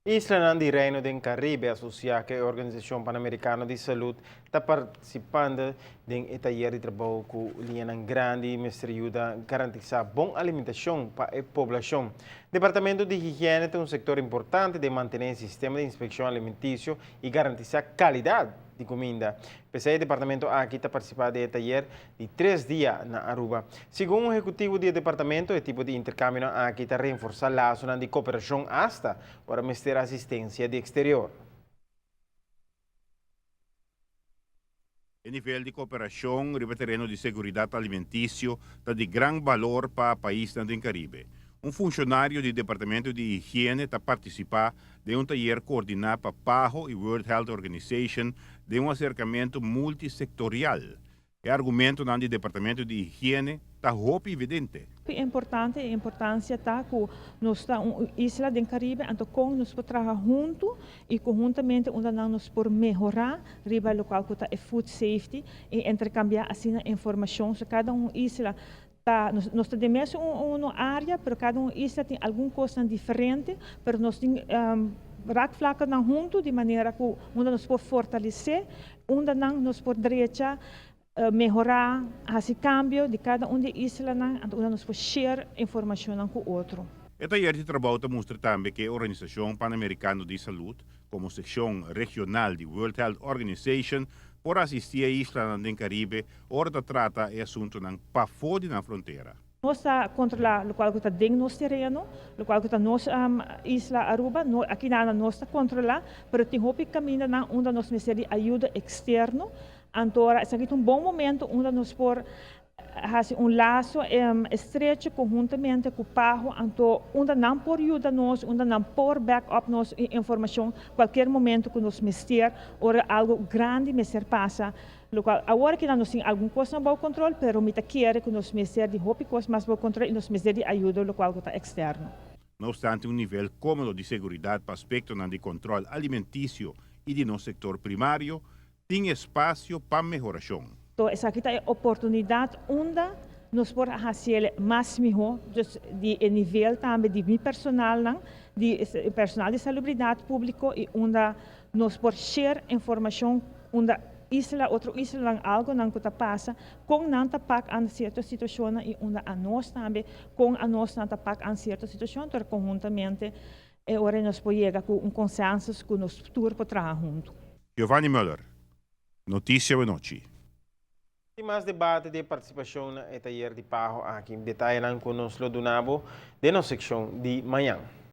Islanan di Reino den Caribe asocia cu e Organisacion Panamericano di Salud ta participando den e tayer di trabou cu liñanan grandi mester yuda garantisa bon alimentacion pa e poblacion. Departamento di Higiene ta un sector importante den mantene e sistema di inspeccion alimenticio y garantisa calidad di cuminda. P'esey e departamento aki ta participa den e tayer di tres dia na Aruba. Segun un ehecutivo di e departamento, e tipo di intercambionan aki ta reenforsa lasonan di cooperacion hasta ora mester asistencia di exterior. E nivel di cooperacion riba tereno di seguridad alimenticio ta di gran balor pa paisnan den Caribe. Un funcionario di Departamento di Higiene ta participa den un tayer coordina pa PAHO y World Health Organization den un acercamento multisectorial. E argumentonan di Departamento di Higiene ta hopi evidente. Hopi importante, e importancia ta cu nos ta un isla den Caribe, anto con nos por traha hunto y conhuntamente unda nan nos por mehora riba locual cu ta e food safety y intercambia asina informacion. So cada un isla ta, nos ta den mes un area, pero cada un isla tin algun cosnan diferente, pero nos tin raakvlakkennan hunto di manera cu unda nos por fortalece, unda nan nos por drecha, mehora, haci cambio di cada un di e islanan, anto unda nos por share informacionnan cu otro. E tayer di trabou ta mustra tambe cu e Organisacion Panamericano di Salud, como seccion regional di World Health Organization, por asisti e islanan den Caribe ora ta trata e asuntonan pafó di nan frontera. Nos ta controla locual cu ta den nos tereno, locual cu ta nos isla Aruba, no, aki nada nos ta controla, pero tin hopi camindanan unda nos mester di ayuda externo. Anto ora esaki ta un bon momento unda nos por haci un lazo estrecho conhuntamente cu PAHO, anto unda nan por yuda nos, unda nan por back up nos informacion cualkier momento cu nos mester, ora algo grandi mester pasa. Locual awor aki nos tin algun cosnan bou control, pero mi ta kere cu nos mester di hopi cos mas bou control y nos mester di ayudo locual cu ta externo. No obstante un nivel comodo di seguridad pa aspectonan di control alimenticio y di nos sector primario, tin espacio pa mehoracion. To esaki ta e oportunidad unda nos por haciele mas miho, dus di e nivel tambe di mi personalnan, di e personal di salubridad publico y unda nos por share informacion unda isla, otro islanan algonan cu ta pasa, con nan ta pak an cierto situacionnan y unda anos tambe, con anos nan ta pak an cierto situacion, pero conhuntamente e ora nos por yega cu un consensus cu nos tur por traha hunto. Giovanni Muller, Noticia Wenochi. Tin mas debate di e participacion na e tayer di PAHO aki. Detayenan cu nos lo duna bo den nos seccion di mañan.